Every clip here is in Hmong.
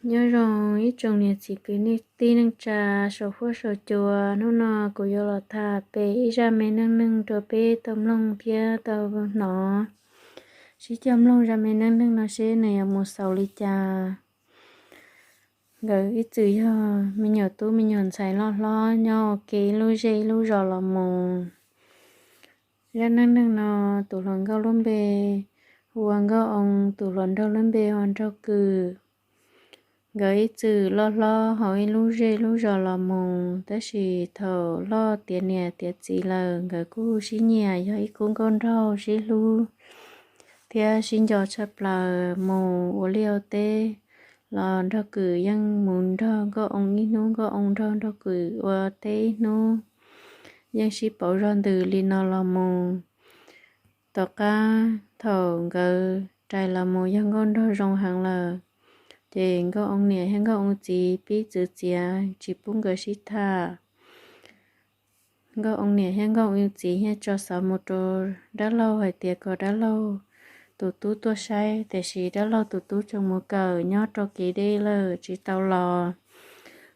Nyob zoo ib tsoom niam txiv kwv tij neej tsa saum huab saum cua, hnub no kuv yuav los tham pem ib zaj me neej neeg rau peb tau mloog thiab tau hnov. Sib coj mloog zaj me neej neeg no seb nws yuav mus xaus li cas. Nkawd ib txwm yog me nyuam tub me nyuam ntxhais loj hlob nyob ua ke ib lub zej ib lub zos los mus. Zaj neej neeg no tus hluas nkauj lub npe hu ua Nkauj Oo, tus hluas nraug lub npe hu ua Nraug Kws. Nkawd ib txwm loj hlob hauv ib lub zej lub zos los mus, tab sis thaum loj tiav niam tiav txiv lawm nkawd kuj sib nyiam yog ib khub nkauj nraug sib hlub thiab sib nco tshaj plaws. Mus ua liaj ua teb los Nraug Kws yeej mus nrog Nkauj Oo ib hnub, Nkauj Oo nrog Nraug Kws ua teb ib hnub, yeej sib pauv zog ntws li no los mus. Tom qab thaum nkawd rais los mus yog nkauj nraug zoo heev lawm, ces Nkauj Oo niam thiab Nkauj Oo txiv pib txwv txiav tsis pub nkawd sib tham. Nkauj Oo niam thiab Nkauj Oo txiv thiaj tso xov mus rau dab laug hais tias kom dab laug tus tub tuaj saib, tiam sis dab laug tus tub tseem mus kawm nyob rau kev deb lawm tsis tau los.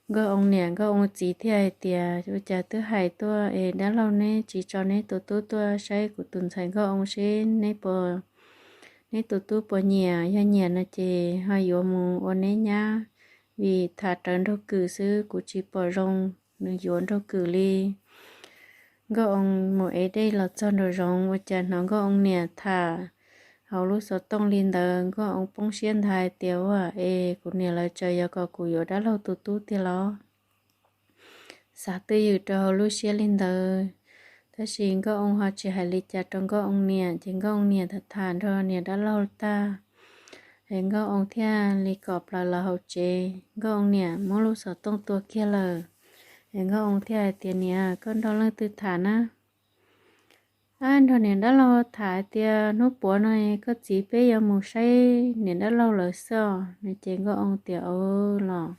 Nkauj Oo niam Nkauj Oo txiv thiaj hais tias, Ua cas twb hais tuaj es dab laug neb tsis tso neb tus tub tuaj saib kuv tus ntxhais Nkauj Oo seb neb puas, neb tus tub puas nyiam, yog nyiam no ces ho yuav mus ua neb nyab, vim tham rawv Nraug Kws xwb kuv tsis pom zoo nws yuav Nraug Kws li. Nkauj Oo mus ev dej los txog nraum zoov ua cas hnov Nkauj Oo niam tham hauv lub xov tooj li ntawd, Nkauj Oo poob siab nthav hais tias, Ua es kuv niam lawv tseem yuav kom kuv yuav dab laug tus tub tiag los? Xav twj ywm rau hauv lub siab li ntawd, tab sis Nkauj Oo ho tsis hais li cas rau Nkauj Oo niam, ces Nkauj Oo niam tham tham nrog niam dab laug tag, es Nkauj Oo thiaj li kom plaws los hauv tsev. Nkauj Oo niam muab lub xov tooj tua kiag lawm, es Nkauj Oo thiaj hais tias, Niam, koj nrog leej twg tham na? Ab, nrog niam dab laug tham hais tias hnub puav no koj txiv peb yuav mus saib niam dab laug lawv xwb os. Ces Nkauj Oo tias, Aws los.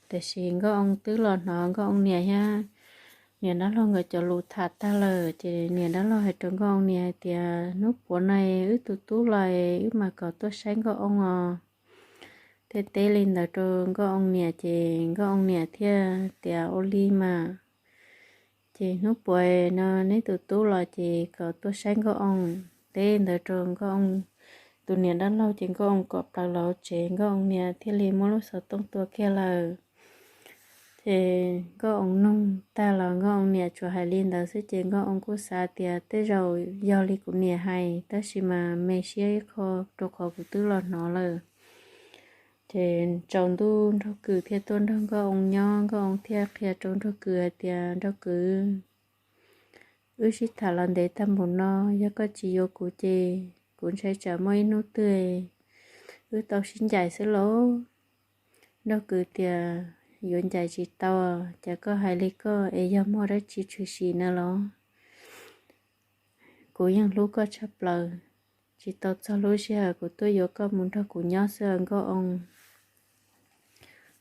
Tiam sis Nkauj Oo twb los hnov Nkauj Oo niam thiab niam dab laug nkawd cov lus tham tag lawm, ces niam dab laug hais rau Nkauj Oo niam hais tias, Hnub puav no wb tus tub los, wb mam kom tuaj saib Nkauj Oo os. Thiaj teb li ntawd rau Nkauj Oo niam, ces Nkauj Oo niam thiaj tias, Ua li mas, ces hnub puav no neb tus tub los ces kom tuaj saib Nkauj Oo. Teb ntawd rau Nkauj Oo tus niam dab laug ces Nkauj Oo kom plaws los tsev, Nkauj Oo niam thiaj li muab lub xov tooj tua kiag lawm. Ces Nkauj Oo nug tag los Nkauj Oo niam tsuas hais li ntawd xwb, ces Nkauj Oo kuj xav tias tej zaum yog li kuv niam hais, tab sis mas me siab ib qho rau qhov kuv twb los hnov lawm. Ces tsaus ntuj Nraug Kws thiaj tuaj nrog Nkauj Oo nyob, Nkauj Oo thiaj qhia rau Nraug Kws hais tias, Nraug Kws, wb sib tham los ntev tag npaum no, yog koj tsis yuav kuv ces kuv ntshai tsam muaj ib hnub twg wb tau sib ncaim xwb lauj. Nraug Kws tias, Yuav ncaim tsis tau, cas koj hais li koj es yog muaj dab tsi tshwm sim na los? Kuv yeej hlub koj tshaj plaws, tsis tau txog lub sij hawm kuv tuaj yuav koj mus nrog kuv nyob xwb Nkauj Oo.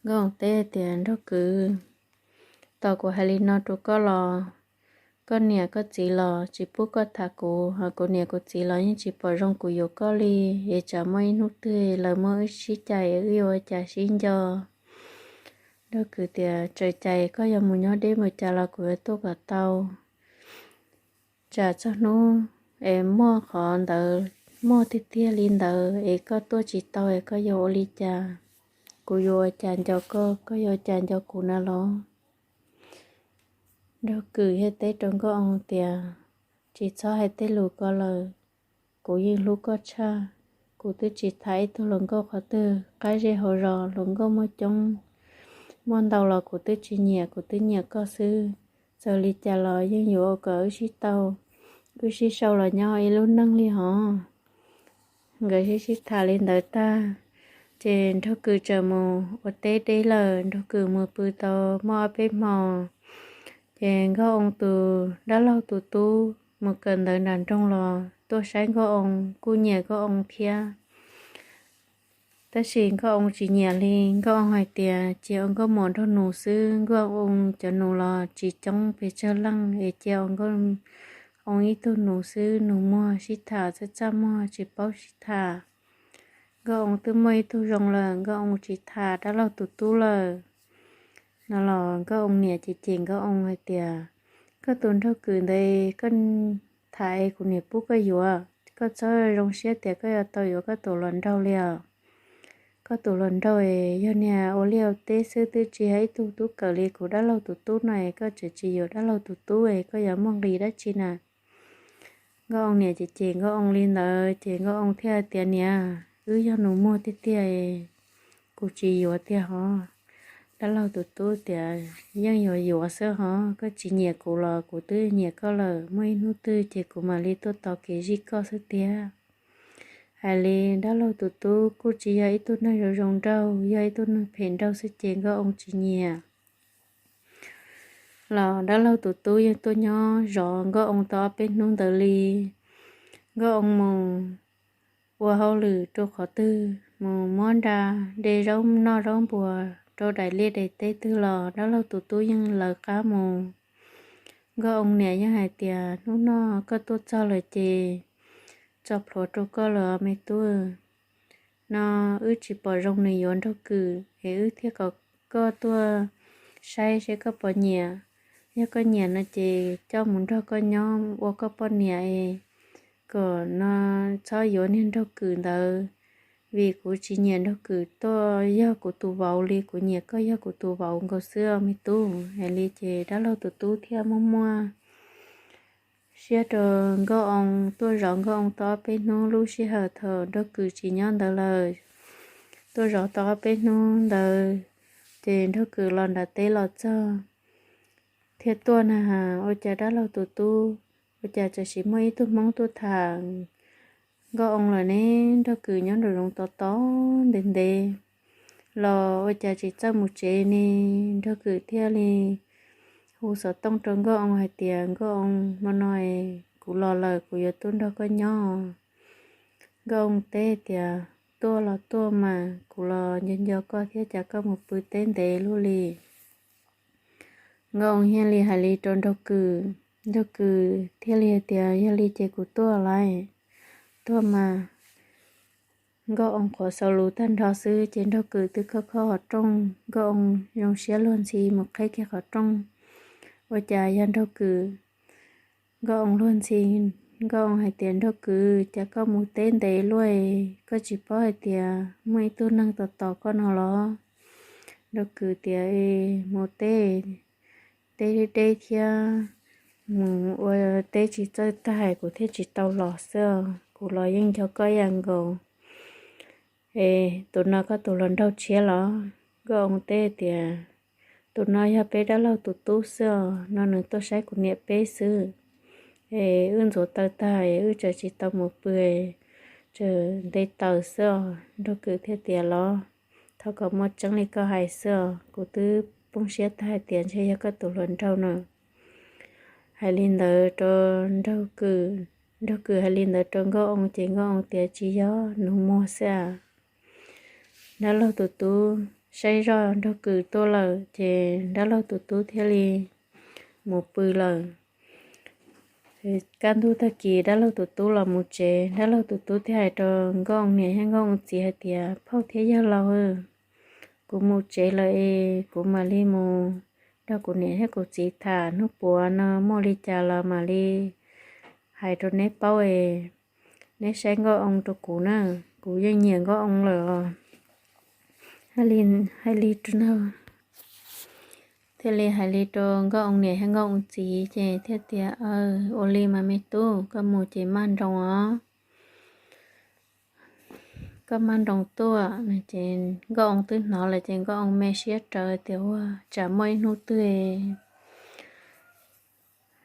Nkauj Oo teb tias, Nraug Kws, tau kuv hais li no rau koj los, koj niam koj txiv los tsis pub koj tham kuv, ho kuv niam kuv txiv los yeej tsis pom zoo kuv yuav koj li, es tsam muaj ib hnub twg lawv muab wb sib cais wb yuav ua cas sib nco? Nraug Kws tias, Txawm cais koj yuav mus nyob deb mus cas los kuv yuav tuaj kom tau. Tsam txog hnub es muaj qhov ntawd, muaj tiag tiag li ntawd es koj tuaj tsis tau es koj yuav ua li cas? Kuv yuav ua cas nco koj, koj yuav ua cas nco kuv na los? Nraug Kws thiaj teb rau Nkauj Oo tias, Tsis txhob hais tej lus ko lawm, kuv yeej hlub koj tshaj. Kuv twb tsis tham ib tug hluas nkauj qhov twg, qab zej hauv zos hluas nkauj muaj coob muaj ntau los kuv twb tsis nyiam, kuv twb nyiam koj xwb. Txawm li cas los yeej yuav ua kom wb sib tau, wb sib sau los nyob ib lub neej li hos. Nkawd sib sib tham li ntawd tag, ces Nraug Kws txawm mus ua teb deb lawm, Nraug Kws mus pw tau muaj ob peb hmo, ces Nkauj Oo tus dab laug tus tub mus kawm ntawv nram nroog los tuaj saib Nkauj Oo, kuj nyiam Nkauj Oo thiab. Tab sis Nkauj Oo tsis nyiam li, Nkauj Oo hais tias cia ua Nkauj Muam nrog nus xwb, Nkauj Oo cov nus los tsis coob pes tsawg leej es cia ua Nkauj Oo ib tug nus xwb, nus muag sib tham txaj txaj muag tsis paub sib tham. Nkauj Oo twb muaj ib tug zoo lawm, Nkauj Oo tsis tham dab laug tus tub lawm. No los Nkauj Oo niam ces cem Nkauj Oo hais tias, koj tus Nraug Kws ntawd koj tham es kuv niam pub koj yuav, koj txhob zoo siab tias koj yuav tau yuav koj tus hluas nraug li os. Koj tus hluas nraug yog niag ua liaj ua teb xwb, twb tsis yog ib tug tub kawm li kuv dab laug tus tub no es koj tseem tsis yuav dab laug tus tub es koj yuav muaj nqis dab tsi na? Nkauj Oo niam ces cem Nkauj Oo li ntawd ces Nkauj Oo thiaj tias, niam, wb yog nus muag tiag tiag, kuv tsis yuav tiag hov. Dab laug tus tub tias, yeej yuav yuav xwb hov, koj tsis nyiam kuv los kuv twb nyiam koj lawm, muaj ib hnub twg ces kuv mam li tuaj tos kev zij koj xwb tiag. Hais li dab laug tus tub kuj tsis yog ib tug neeg zoo zoo nraug, yog ib tug neeg phem nraug xwb ces Nkauj Oo tsis nyiam. Los dab laug tus tub yeej tuaj nyob zov Nkauj Oo tau ob peb hnub ntawd li. Nkauj Oo mus ua hauj lwm rau qhov twg, mus muab nra de zaub noj zaub npuas rau daim liaj daim teb twg los dab laug tus tub yeej lawv qab mus. Nkauj Oo niam yeej hais tias, hnub no koj tuaj txog lawm ces tso plhuav rau koj lawm me tub. No wb tsis pom zoo nws yuav Nraug Kws es wb thiaj kom koj tuaj saib seb koj puas nyiam. Yog koj nyiam no ces coj mus nrog koj nyob ua koj poj niam es kom no txhob yuav niag Nraug Kws ntawd, vim kuv tsis nyiam Nraug Kws tuaj yog kuv tus vauv li, kuv nyiam koj yog kuv tus vauv nkaus xwb me tub. Hais li ces dab laug tus tub thiaj muaj muaj siab rau Nkauj Oo, tuaj zov Nkauj Oo tau ob peb hnub. Lub sij hawm thaum Nraug Kws tsis nyob ntawd lawm, tuaj zov tau ob peb hnub ntawd ces Nraug Kws los nram teb los txog thiab tuaj na, ua cas dab laug tus tub, ua cas tam sim muaj ib tug Hmoob tuaj tham Nkauj Oo lawm ne? Nraug Kws nyob nraum zoov tod tod ntev ntev los ua cas tsis txawj mus tsev ne? Nraug Kws thiaj li hu xov tooj rau Nkauj Oo hais tias, Nkauj Oo, hmo no kuv los lawm, kuv yuav tuaj nrog koj nyob. Nkauj Oo teb tias, tuaj los tuaj mas, kuv los nco nco koj thiab, cas koj mus pw teb ntev luaj li. Nkauj Oo thiaj li hais li rau Nraug Kws, Nraug Kws thiaj li hais tias, yog li ces kuv tuaj lawm, tuaj mas. Nkauj Oo qhuav xaus lus tag nrho xwb ces Nraug Kws twb khob khob qhov rooj. Nkauj Oo zoo siab luag ntxhi mus qheb kiag qhov rooj, ua cas yog Nraug Kws. Nkauj Oo luag ntxhi, Nkauj Oo hais tias, Nraug Kws, cas koj mus teb ntev luaj, koj tsis paub hais tias muaj ib tug neeg tos tos koj no los? Nraug Kws tias, mus teb, teb deb thiab, mus ua teb tsis txawj tag kuv thiaj tsis tau los xwb os. Kuv los yeej nco koj ib yam nkaus, es tus no koj tus hluas nraug tshiab los? Nkauj Oo teb tias, tus no yog peb dab laug tus tub xwb os, no nws tuaj saib kuv niam peb xwb, es wb ntxuav taw tag es wb tseem tsis tau mus pw, tseem nte taws xwb os. Nraug Kws thiaj tias, los thov kom muaj tseeb li koj hais xwb os, kuv twb poob siab tag hais tias ntshe yog koj tus hluas nraug no. Hais li ntawd rau Nraug Kws, Nraug Kws hais li ntawd rau Nkauj Oo ces Nkauj Oo tias, tsis yog, nus muag xwb a. Dab laug tus tub saib zoj Nraug Kws tuaj lawm ces dab laug tus tub thiaj li mus pw lawm. Kaj ntug tag kis dab laug tus tub los mus tsev, dab laug tus tub thiaj hais rau Nkauj Oo niam thiab Nkauj Oo txiv hais tias, phauj thiab yawg laus, kuv mus tsev lawm es kuv mam li mus nrog kuv niam thiab kuv txiv tham, hnub puav no muaj li cas los mam li hais rau neb paub es neb saib Nkauj Oo rau kuv na, kuv yeej nyiam Nkauj Oo lawm os. Hais li, hais li rau, thiaj li hais li rau Nkauj Oo niam thiab Nkauj Oo txiv ces thiaj tias, aw, ua li mas me tub, koj mus ces maj nroos os, koj maj nroos tuaj. Ces Nkauj Oo twb hnov lawm ces Nkauj Oo me siab rawv tias, ua, tsam muaj ib hnub twg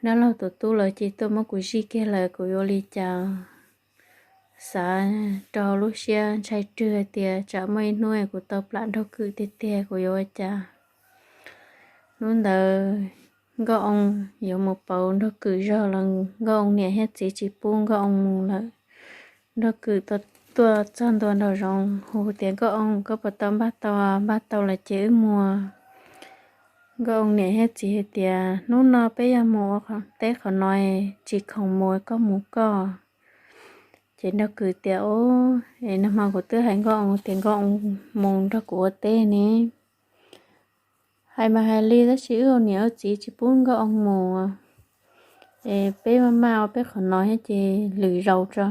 dab laug tus tub lawv cia tuaj muab kuv zij kiag lawm kuv yuav ua li cas. Xav rau lub siab ntshai rwg tias tsam muaj ib hnub kuv tau plam Nraug Kws tiag tiag kuv yuav ua cas. Hnub ntawd Nkauj Oo yuav mus pauv Nraug Kws zog los Nkauj Oo niam thiab txiv tsis pub Nkauj Oo mus lawm. Nraug Kws tuaj txog ntua nraum zoov hu tias, Nkauj Oo, koj puas tau npaj tau? Npaj tau lawm ces wb mus. Nkauj Oo niam thiab txiv hais tias, hnub no peb yog mus ua teb qhov no, tsis khoom mus, koj mus koj. Ces Nraug Kws tias, Ub, es nag hmo kuv twb hais Nkauj Oo tias Nkauj Oo mus nrog kuv ua teb ne. Hais mas hais li tab sis wb ua niam ua txiv tsis pub Nkauj Oo mus. Es peb maj maj ua peb qhov no thiab ces lwm zaus tso.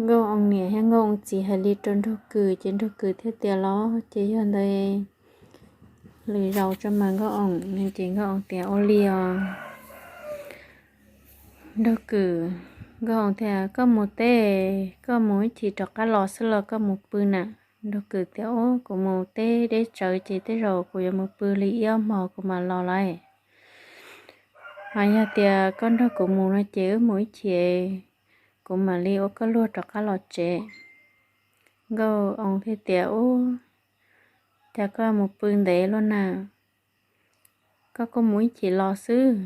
Nkauj Oo niam thiab Nkauj Oo txiv hais li rau Nraug Kws ces Nraug Kws thiaj tias, Los ces yog ntawd lwm zaus tso mas Nkauj Oo. Ces Nkauj Oo tias, Ua li os Nraug Kws. Nkauj Oo tias, Koj mus teb, koj mus ib chim rov qab los xwb los koj mus pw na? Nraug Kws tias, Ub, kuv mus teb deb tsawv ces tej zaum kuv yuav mus pw li ib ob hmos kuv mam los lawm. Ho yog tias koj nrog kuv mus no ces wb mus ib chim, kuv mam li ua koj luag rov qab los tsev. Nkauj Oo thiaj tias, Ub, cas koj mus pw ntev luaj na, koj kuj mus ib chim los xwb.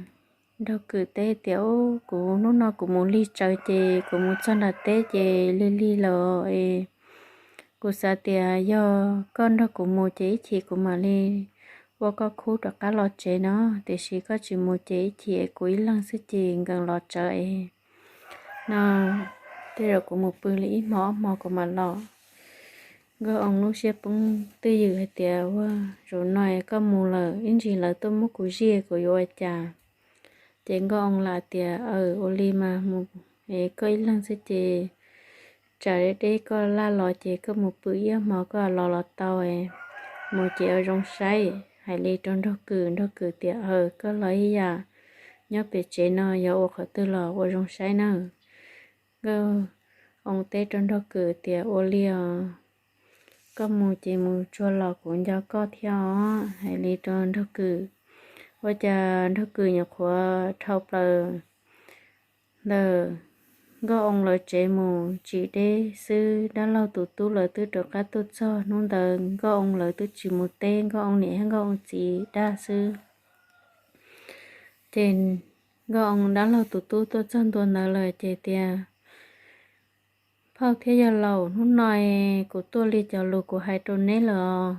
Nraug Kws teb tias, Ub, kuv hnub no kuv mus lig tsawv ces kuv mus txog nram teb ces lig lig lawm es kuv xav tias yog koj nrog kuv mus ces ib chim kuv mam li ua koj khub rov qab los tsev no, tiam sis koj tsis mus ces ib chim kuv ib leeg xwb ces nkees los tsawv es no, tej zaum kuv mus pw li ib hmo ob hmo kuv mam los. Nkauj Oo lub siab poob twj ywm hais tias, Ua, zaum no koj mus lawm ib ntsis lawv tuaj muab kuv zij kuv yuav ua cas? Ces Nkauj Oo lam tias, Aw, ua li mas mus, es koj ib leeg xwb ces tsam deb deb koj laj los ces koj mus pw ib hmo koj los los tau, mus ces ua zoo saib. Hais li rau Nraug Kws, Nraug Kws tias, Aw, koj los ib yam, nyob pem tsev no yog ua qhov twg los ua zoo saib na. Nkauj Oo teb rau Nraug Kws tias, Ua li os, koj mus ces mus tsuag los kuv nco koj thiab os. Hais li rau Nraug Kws, ua cas Nraug Kws nyuam qhuav dhau plaws ntawm Nkauj Oo lawv tsev mus tsis deb xwb, dab laug tus tub lawv twb rov qab tuaj txog. Hnub ntawd Nkauj Oo lawv twb tsis mus teb, Nkauj Oo niam thiab Nkauj Oo txiv dag xwb. Ces Nkauj Oo dab laug tus tub tuaj txog ntua ntawd lawm ces tias, Phauj thiab yawg laus, hnub no kuv tuaj li cov lus kuv hais rau neb lawm os.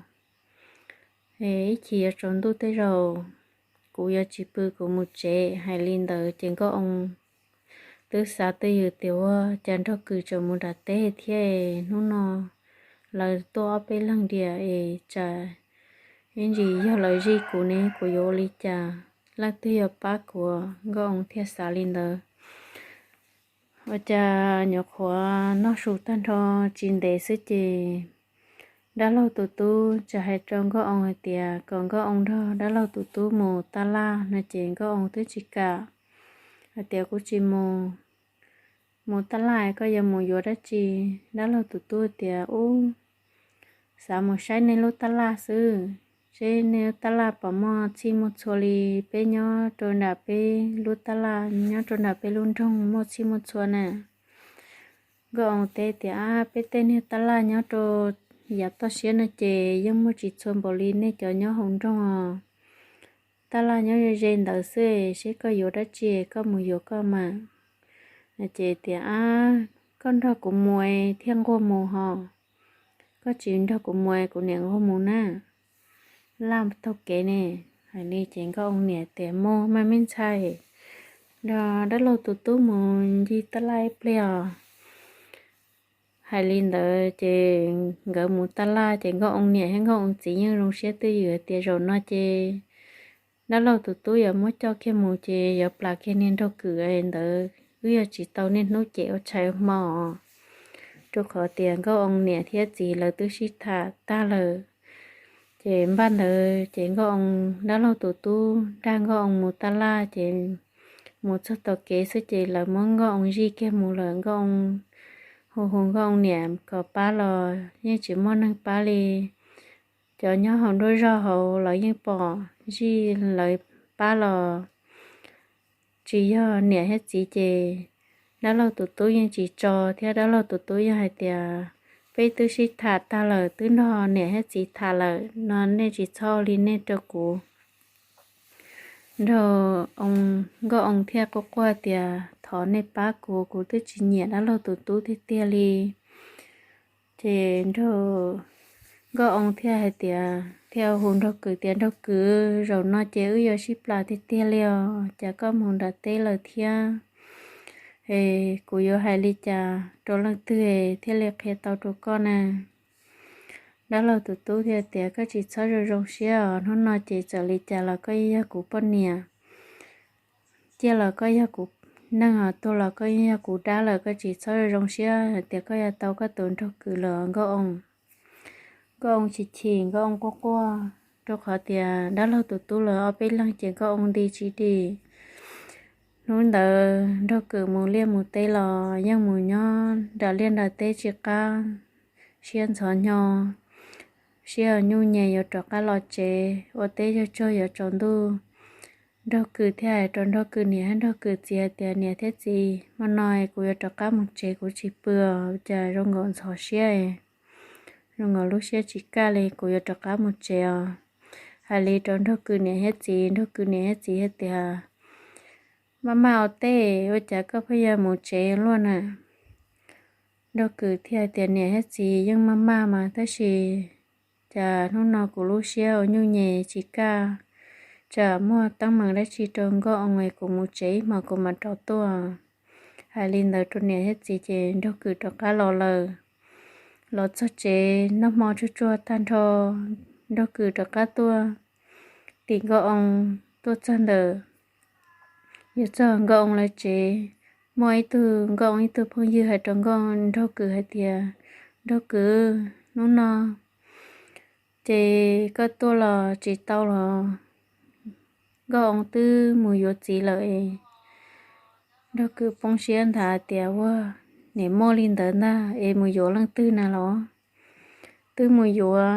Ib chim yuav tsaus ntuj tej zaum kuv yuav tsis pw kuv mus tsev. Hais li ntawd ces Nkauj Oo twb xav twj ywm tias, Ua cas Nraug Kws tseem mus nram teb thiab, hnub no lawv tuaj ob peb leeg diam es tsam ib ntsis yog lawv zij kuv ne kuv yuav ua li cas, leej twg yuav pab kuv? Nkauj Oo thiaj xav li ntawd. Ua cas nyuam qhuav noj su tag nrho tsis ntev xwb ces dab laug tus tub txawm hais rau Nkauj Oo hais tias kom Nkauj Oo nrog dab laug tus tub mus taj laj no ces Nkauj Oo twb tsis kam, hais tias, Kuv tsis mus, mus taj laj koj yuav mus yuav dab tsi? Dab laug tus tub tias, Ub, xav mus saib nej lub taj laj xwb, seb nej lub taj laj puas muaj txhij muaj txhua li peb nyob rau nram peb lub taj laj, nyob rau nram peb lub nroog muaj txhij muaj txhua na. Nkauj Oo teb tias, Ab, peb tej niag taj laj nyob rau yav toj siab no ces yeej muaj tsis txhua npaum li nej cov nyob hauv nroog os. Taj laj nyob ze ze ntawd xwb, seb koj yuav dab tsi koj mus yuav koj mas. Ces tias, Ab, koj nrog kuv mus thiaj nquag mus hos, koj tsis nrog kuv mus kuv niam nquag mus na, laj taug kev ne. Hais li ces Nkauj Oo niam tias, Mus mas me ntxhais, nrog dab laug tus tub mus ncig taj laj ib pliag os. Hais li ntawd ces nkawd mus taj laj ces Nkauj Oo niam thiab Nkauj Oo txiv yeej zoo siab twj ywm tias, Zaum no ces dab laug tus tub yuav muab coj kiag mus ces yuav plam kiag niag Nraug Kws ntawd, wb yuav tsis tau niaj hnub cem ua tshais hmo, rau qhov tias Nkauj Oo niam thiab txiv lawv twb sib tham tag lawm. Ces npaj ntawd ces Nkauj Oo dab laug tus tub nrog Nkauj Oo mus taj laj ces mus txog tom kev xwb ces lawv muab Nkauj Oo zij kiag mus lawm. Nkauj Oo hu hu Nkauj Oo niam kom pab los yeej tsis muaj neeg pab li. Cov nyob hauv nruab zog hauv los yeej pom zij lawv pab los tsis yog niam thiab txiv ces dab laug tus tub yeej tsis tso thiab. Dab laug tus tub yeej hais tias, Peb twb sib tham tag lawm, twb nrog niam thiab txiv tham lawm no, nej tsis txhob li nej rau kuv. Nraug, Nkauj Oo thiaj quaj quaj tias, Thov nej pab kuv, kuv twb tsis nyiam dab laug tus tub tiag tiag li. Ces Nraug, Nkauj Oo thiaj hais tias, thiaj hu Nraug Kws tias, Nraug Kws, zaum no ces wb yuav sib plam tiag tiag li os, cas koj mus nram teb lawm thiab? Es kuv yuav hais li cas rau leej twg thiaj li qhia tau rau koj na? Dab laug tus tub thiaj tias, Koj tsis txhob zoo zoo siab os, hnub no ces txawm li cas los koj yeej yog kuv poj niam, ciaj los koj yog kuv neeg, tuag los koj yeej yog kuv dab lawm. Koj tsis txhob zoo zoo siab hais tias koj yuav tau koj tus Nraug Kws lawm Nkauj Oo. Nkauj Oo chim chim, Nkauj Oo quaj quaj, rau qhov tias dab laug tus tub lawv ob peb leeg ces Nkauj Oo nti tsis dim. Hnub ntawd Nraug Kws mus liaj mus teb los yeej mus nyob nram liaj nram teb tsis qab, siab ntxhov hnyo, siab nyuj nyem yuav rov qab los tsev ua teb yog tsuag yuav tsaus ntuj. Nraug Kws thiaj hais rau Nraug Kws niam thiab Nraug Kws txiv hais tias, Niam thiab txiv, hmo no kuv yuav rov qab mus tsev, kuv tsis pw os, cas zoo nkaus ntxhov siab, zoo nkaus lub siab tsis kaj li, kuv yuav rov qab mus tsev os. Hais li rau Nraug Kws niam thiab txiv, Nraug Kws niam thiab txiv hais tias, Maj maj ua teb, ua cas koj pheej yuav mus tsev luaj na? Nraug Kws thiaj hais tias, Niam thiab txiv, yeej maj maj mas, tab sis cas hnub no kuv lub siab ua nyuj nyem tsis kaj, tsam muaj teeb meem dab tsi rau Nkauj Oo es kuv mus tsev ib hmos kuv mam rov tuaj. Hais li ntawd rau niam thiab txiv ces Nraug Kws rov qab los lawm. Los txog tsev noj hmo tsuag tsuag tag nrho, Nraug Kws rov qab tuaj tim Nkauj Oo, tuaj txog ntawm yuav txog Nkauj Oo lawv tsev, muaj ib tug, Nkauj Oo ib tug phooj ywg hais rau Nkauj, Nraug Kws hais tias, Nraug Kws, hnub no ces koj tuaj los tsis tau los, Nkauj Oo twb mus yuav txiv lawm es. Nraug Kws poob siab nthav tias, Ua, nim muaj li ntawd ntag es mus yuav leej twg na los? Twb mus yuav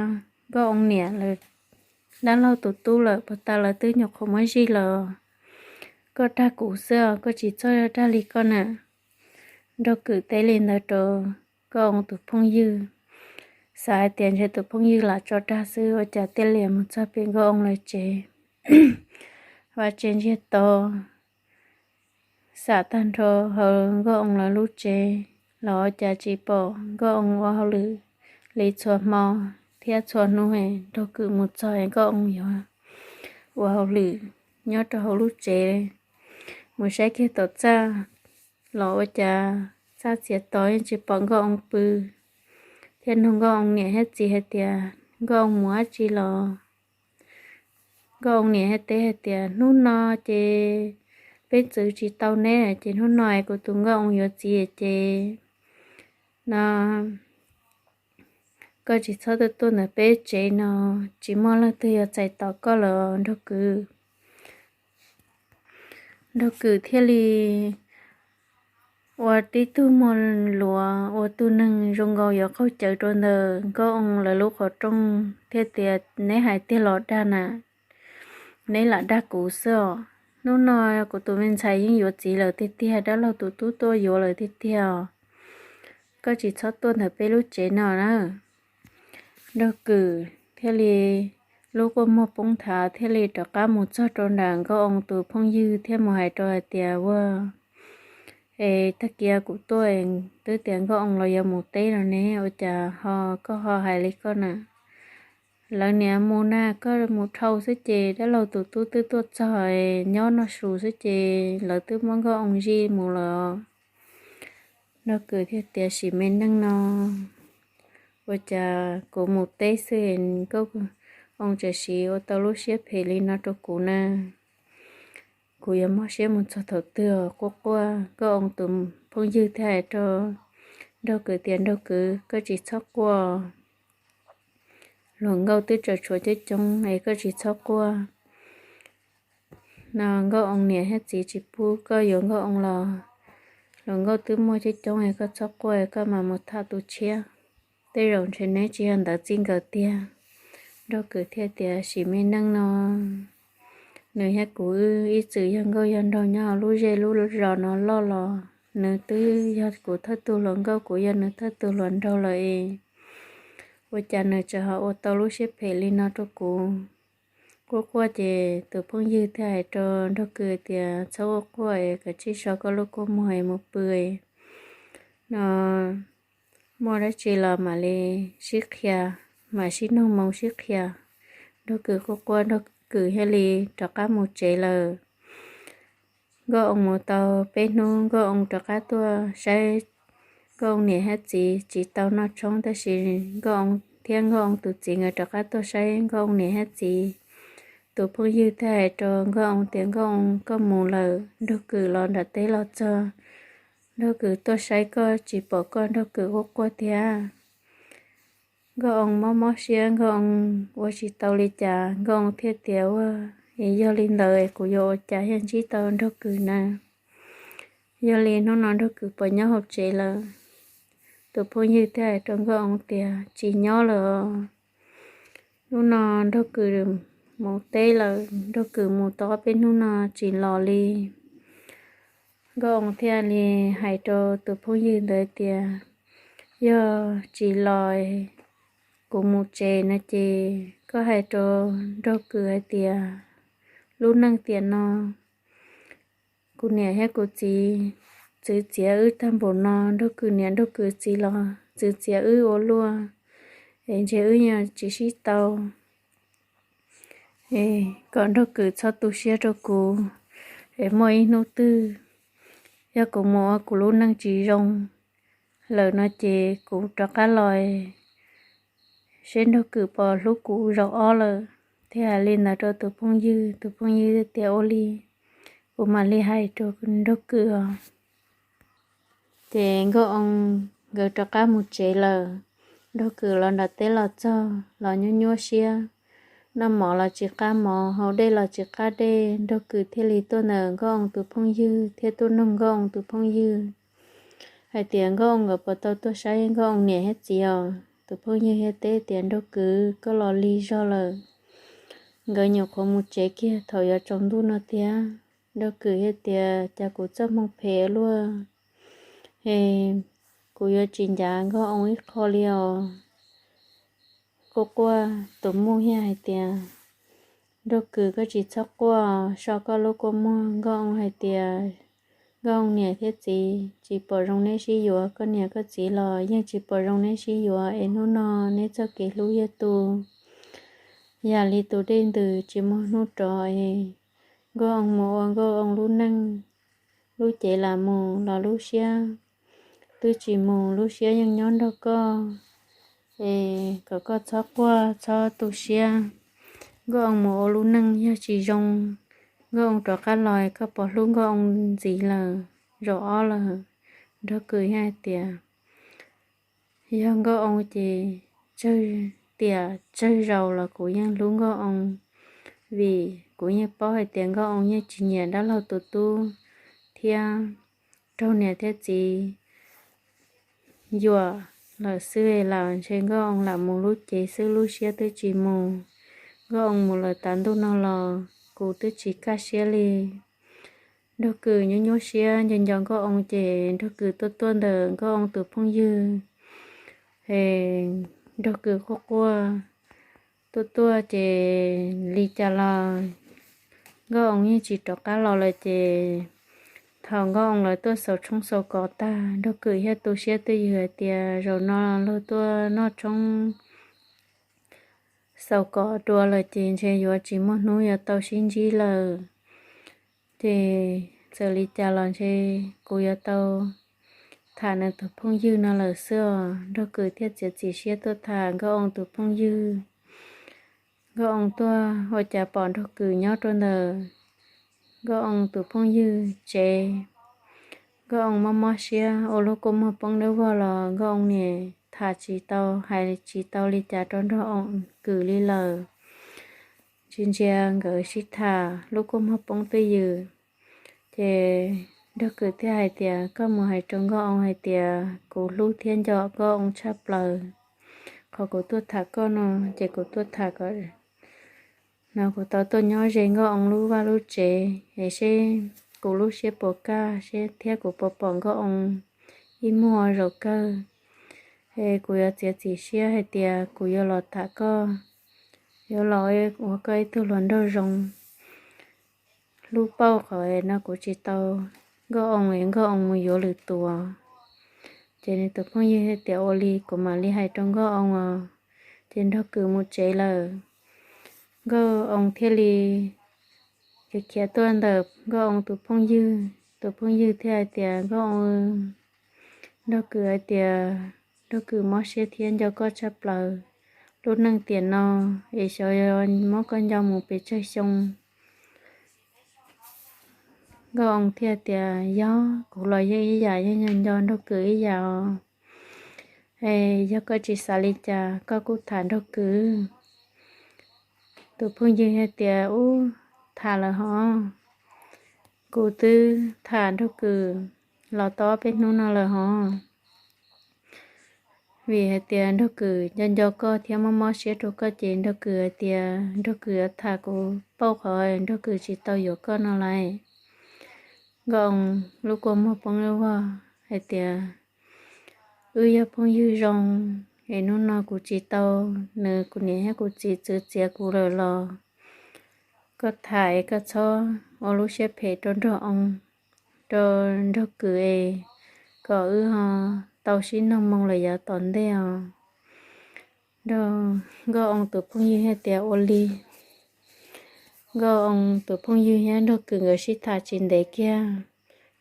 Nkauj Oo niam lawv dab laug tus tub lawm, puag ta lawv twb nyuam qhuav muab zij los. Koj dag kuv xwb os, koj tsis txhob dag li koj na. Nraug Kws teb li ntawd rau Nkauj Oo tus phooj ywg, xav hais tias ntshe tus phooj ywg lam tso dag xwb, ua cas thiaj li mus txog pem Nkauj Oo lawv tsev. Vaj tse ntsiag to, xam tag nrho hauv Nkauj Oo lawv lub tsev los ua cas tsis pom Nkauj Oo ua hauj lwm li txhua hmo thiab txhua hnub. Nraug Kws mus txog Nkauj Oo yuav ua hauj lwm nyob rau hauv lub tsev, mus saib kiag tom txaj los ua cas txaj txias to yeej tsis pom Nkauj Oo pw, thiaj nug Nkauj Oo niam thiab txiv hais tias, Nkauj Oo mus dab tsi los? Nkauj Oo niam thiaj teb hais tias, Hnub no ces peb txwv tsis tau neb ces hnub no es kuv tus Nkauj Oo yuav txiv ces no koj tsis txhob tuaj tuaj ntawm peb tsev no, tsis muaj leej twg yuav txais tos koj lawm Nraug Kws. Nraug Kws thiaj li ua tib tug muag luav ua tug neeg zoo nkaus yuav qaug cawv rau ntawm Nkauj Oo lawv lub qhov rooj thiaj tias, Neb hais tiag los dag na? Neb lam dag kuv xwb os. Hnub no kuv tus me ntxhais yeej yuav txiv lawm tiag tiag, dab laug tus tub tuaj yuav lawm tiag tiag os. Koj tsis txhob tuaj ntawm peb lub tsev no na. Nraug Kws thiaj li lub kua muag poob nthav thiaj li rov qab mus txog rau nram Nkauj Oo tus phooj ywg thiab mus hais rau hais tias, Ua, es tag kis kuv tuaj twb tias Nkauj Oo los yuav mus teb los ne, ua cas ho koj ho hais li koj na? Lawv niam mus na, koj mus dhau xwb ces dab laug tus tub twb tuaj txog, nyob noj su xwb ces lawv twb muab Nkauj Oo zij mus lawm. Nraug Kws thiaj tias, Sim me neej no, ua cas kuv mus teb xwb Nkauj Oo tseem sim ua tau lub siab phem li no rau kuv na? Kuv yuav mob siab mus txog thaum twg? Quaj quaj, Nkauj Oo tus phooj ywg thiaj hais rau Nraug Kws tias, Nraug Kws, koj tsis txhob quaj, hluas nkauj twb tseem tshuav coob coob es koj tsis txhob quaj. No Nkauj Oo niam thiab txiv tsis pub koj yuav Nkauj Oo los, hluas nkauj twb muaj coob coob es koj txhob quaj, koj mam mus tham tus tshiab. Tej zaum ntshe neb tsis yog ntawd txij nkawm tiag. Nraug Kws thiaj tias, Sim me neej no, nws thiab kuv ib txwm yog nkauj yog nraug nyob lub zej lub zos no loj los, nws twb yog kuv thawj tug hluas nkauj, kuv yog nws thawj tug hluas nraug lawm es ua cas nws tseem ho ua tau lub siab phem li no rau kuv? Quaj quaj ces tus phooj ywg thiaj hais rau Nraug Kws tias, Txhob quaj quaj es kav tsij so koj lub kua muag es mus pw no, muaj dab tsi los mam li sib qhia, mam sib nug moo sib qhia. Nraug Kws quaj quaj, Nraug Kws thiaj li rov qab mus tsev lawm. Nkauj Oo mus tau peb hnub, Nkauj Oo rov qab tuaj saib Nkauj Oo niam thiab txiv tsis tau noj tshoob, tab sis Nkauj Oo thiab Nkauj Oo tus txiv nkawd rov qab tuaj saib Nkauj Oo niam thiab txiv. Tus phooj ywg thiaj hais rau Nkauj Oo tias, Nkauj Oo, koj mus lawm, Nraug Kws los nram teb los txog. Nraug Kws tuaj saib koj, tsis pom koj, Nraug Kws quaj quaj thiab. Nkauj Oo mob mob siab, Nkauj Oo ua tsis tau li cas, Nkauj Oo thiaj tias, Ua, es yog li ntawd es kuv yuav ua cas thiaj ntsib tau Nraug Kws na? Yog li hnub no Nraug Kws puas nyob hauv tsev lawm? Tus phooj ywg thiaj hais rau Nkauj Oo tias, Tsis nyob lawm os. Hnub no Nraug Kws mus teb lawm, Nraug Kws mus tau ob peb hnub no tsis los li. Nkauj Oo thiaj li hais rau tus phooj ywg ntawd tias, Yog tsis los, kuv mus tsev no ces koj hais rau Nraug Kws hais tias, lub neej tiam no kuv niam thiab kuv txiv txwv txiav wb tag npaum no, Nraug Kws niam Nraug Kws txiv los txwv txiav wb ua luaj, es ntshe wb yuav tsis sib tau. Es kom Nraug Kws txhob tu siab rau kuv, es muaj ib hnub twg yog kuv mus ua kuv lub neej tsis zoo lawm no ces kuv rov qab los seb Nraug Kws puas hlub kuv zaum ob lawm. Thiaj hais li ntawd rau tus phooj ywg, tus phooj ywg thiaj tias, Ua li, kuv mam li hais rau Nraug Kws os. Ces Nkauj Oo nkawd rov qab mus tsev lawm. Nraug Kws los nram teb los txog los nyuaj nyuaj siab. Noj mov los tsis qab mov, haus dej los tsis qab dej. Nraug Kws thiaj li tuaj ntawm Nkauj Oo tus phooj ywg thiab tuaj nug Nkauj Oo tus phooj ywg hais tias, Nkauj Oo nkawd puas tau tuaj saib Nkauj Oo niam thiab txiv os? Tus phooj ywg thiaj teb tias, Nraug Kws, koj los lig zog lawm. Nkawd nyuam qhuav mus tsev kiag thaum yuav tsaus ntuj no thiab. Nraug Kws thiaj tias, Cas kuv txoj hmoo phem luaj, es kuv yuav tsis ncav Nkauj Oo ib qho li os. Quaj quaj, tus muam thiaj hais tias, Nraug Kws, koj tsis txhob quaj, so koj lub kua muag. Nkauj Oo hais tias, Nkauj Oo niam thiab txiv, tsis pom zoo neb sib yuav, koj niam koj txiv los yeej tsis pom zoo neb sib yuav, es hnub no neb txoj kev hlub yuav tu yam li tus dej ntws tsis muaj hnub rov es. Nkauj Oo mus ua Nkauj Oo lub neej, lub cev lam mus los lub siab twb tsis mus, lub siab yeej nyob nrog koj, es kom koj txhob quaj txhob tu siab. Nkauj Oo mus ua lub neej yog tsis zoo, Nkauj Oo rov qab los koj puas hlub Nkauj Oo ntxiv lawm, zaum ob lawm? Nraug Kws thiaj hais tias, Yog Nkauj Oo ces tsawg tiam tsawg zaus los kuv yeej hlub Nkauj Oo, vim kuv yeej paub hais tias Nkauj Oo yeej tsis nyiam dab laug tus tub thiab raug niam thiab txiv yuam lawm xwb, lam ntshe Nkauj Oo lam mus lub cev xwb, lub siab twb tsis mus. Nkauj Oo mus lawm tas ntuj no los kuv twb tsis kaj siab li. Nraug Kws nyuaj nyuaj siab nco nco Nkauj Oo ces Nraug Kws tuaj tuaj ntawm Nkauj Oo tus phooj ywg. Nraug Kws quaj quaj, tuaj tuaj ces li cas los Nkauj Oo yeej tsis rov qab los lawm ces thaum Nkauj Oo lawv tuaj xaus tshoob xaus kos tag, Nraug Kws thiaj tu siab twj ywm hais tias, Zaum no luag tuaj noj tshoob xaus kos dua lawm ces ntshe yuav tsis muaj hnub yuav tau sib ntsib lawm. Ces txawm li cas los ntshe kuv yuav tau tham nws tus phooj ywg no lawm xwb os. Nraug Kws thiaj txiav txim siab tuaj tham Nkauj Oo tus phooj ywg. Nkauj Oo tuaj ua cas pom Nraug Kws nyob rau ntawm Nkauj Oo tus phooj ywg tsev. Nkauj Oo mob mob siab ua lub kua muag poob dawb vog los Nkauj Oo niam tham tsis tau hais tsis tau li cas rau Nraug Kws li lawm. Ntsia ntsia nkawd sib tham lub kua muag poob twj ywm. Ces Nraug Kws thiaj hais tias, Koj mus hais rau Nkauj Oo hais tias kuv hlub thiab nco Nkauj Oo tshaj plaws. Qhov kuv tuaj tham koj no ces kuv tuaj tham kom no kuv tau tuaj nyob ze Nkauj Oo lub vaj lub tsev es seb kuv lub siab puas kaj seb thiab kuv puas pom Nkauj Oo ib muag zaum kawg. Es kuv yuav txiav txim siab hais tias kuv yuav los tham koj, yuav los ua koj ib tug hluas nraug zoo. Hlub pauj qhov no kuv tsis tau Nkauj Oo es Nkauj Oo mus yuav lwm tus. Ces nws tus phooj ywg thiaj tias, Ua li kuv mam li hais rau Nkauj Oo os. Ces Nraug Kws mus tsev lawm. Nkauj Oo thiaj li khiav khiav tuaj ntawm Nkauj Oo tus phooj ywg. Tus phooj ywg thiaj hais tias, Nkauj Oo, Nraug Kws hais tias Nraug Kws mob siab thiab nco koj tshaj plaws. Lub neej tiam no es xyov muab koj nco mus pes tsawg xyoo. Nkauj Oo thiaj tias, Yog kuv los yeej ib yam, yeej nco nco Nraug Kws ib yam os. Yog koj tsis xav li cas koj kuj tham Nraug Kws. Tus phooj ywg hais tias, Ub, tham lawm hov. Kuv twb tham Nraug Kws los tau ob peb hnub no lawm hov. Vim hais tias Nraug Kws nco nco koj thiab mob mob siab rau koj ces Nraug Kws hais tias Nraug Kws yuav tham kuv pauj qhov Nraug Kws tsis tau yuav koj no lawm. Nkauj Oo lub kua muag poob lub vog hais tias, Wb yog phooj ywg zoo, es hnub no kuv tsis tau nws, kuv niam thiab kuv txiv txwv txiav kuv lawm los koj tham es koj txhob ua lub siab phem rau Nraug Oo, rau Nraug Kws es kom wb ho tau sib noog moo lawm yav tom ntej os. Nkauj Oo tus phooj ywg thiaj tias, Ua li. Nkauj Oo tus phooj ywg thiab Nraug Kws nkawd sib tham tsis ntev kiag,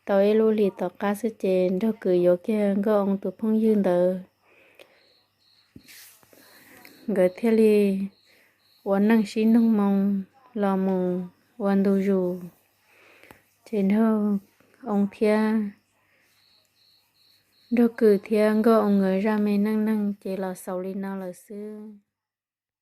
tau ib lub hlis tom qab xwb ces Nraug Kws yuav kiag Nkauj Oo tus phooj ywg ntawd. Nkawd thiaj li ua neej sib noog moo los mus ua ntu zus, ces Nraug Oo thiab Nraug Kws thiab Nkauj Oo nkawd zaj me neej neeg ces los xaus li no lawm xwb.